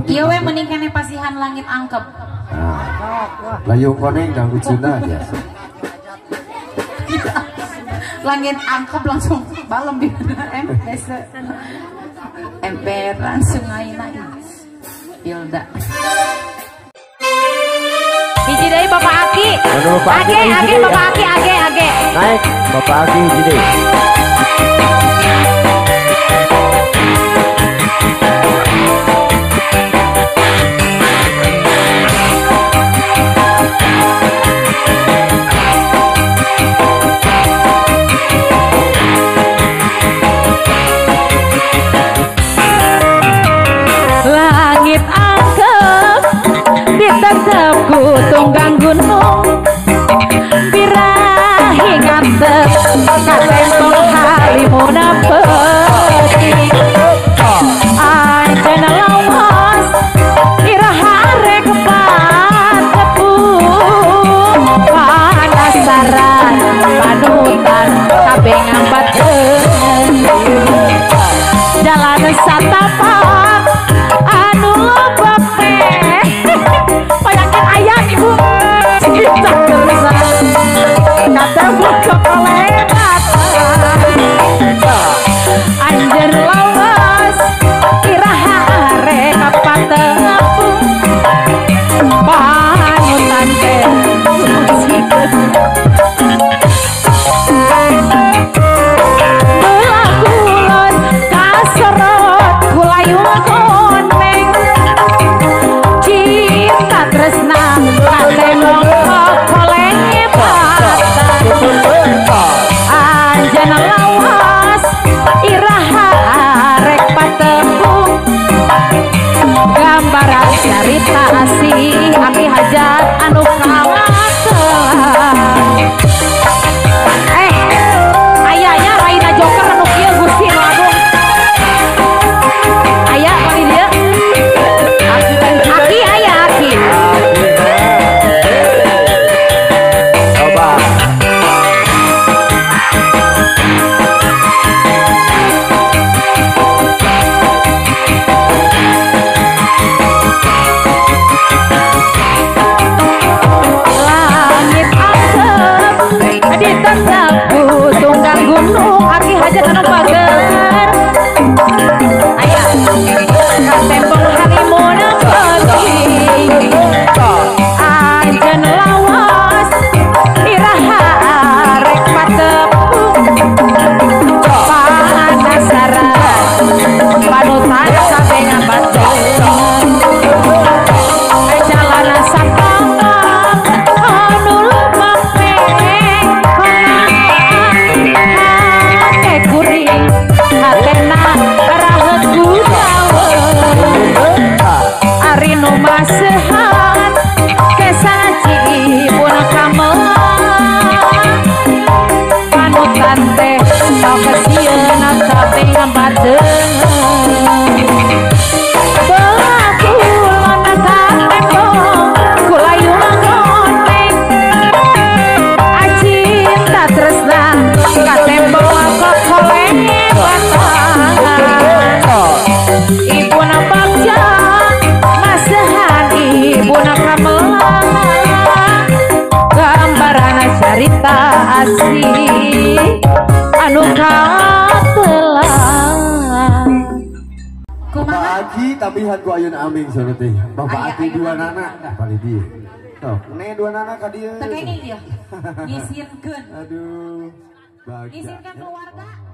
Iya we mending kene pasihan langit angkep. Nah, layung koneng dangdut Sunda biasa. Langit angkep langsung balem di biasa. Emperan sungai naik. Hilda. Hiji deui Bapak Aki. Age, age Bapak Aki, age, age. Naik Bapak Aki hiji deui. Langit angkep ditetepku tunggang gunung birahi ngantep katembong halimuna peuting anjeun lawas iraha rek patepung panasaran panutan kabeh ngambatkeun jalan satapak anu loba payakin ayam ibu cinta kersa katemu kekolebatan anjeun lawas iraha arek patepung panutan teh suci belakulon kaserot kulayung koneng cinta tresna katembong kokolebatan anjeun lawas iraha arek patepung gambaran carita asih aki hajat anu kawatelan ayahnya Raina Joker anu kieu Gusti nu Agung aya kali dia aki aya aki Coba. Langit angkep ditetepku tunggang gunung aki hajat anu pager aya katembong halimuna peuting anjeun lawas iraha arek patepung panasaran panutan kabeh ngabatkeun jalan satapak anu loba hate kuring hatena raheut kudaweun ari nu masehan kesaji ibuna kamelang panutan teh tok sieun kabeh ngambateun belakulon katembong kulayung koneng cinta tresna katembong kokolebatan ibuna bagja masehan ibuna kamelang gambaran carita asih anu katelang. Bapak Aki tambihan ku ayeuna aming saur teh. Bapak Aki dua nana palih dieu. Tuh, ne dua nana ka dieu. Teu kenging ieu. Ngisinkeun. Aduh. Bagja. Ngisinkeun keluarga.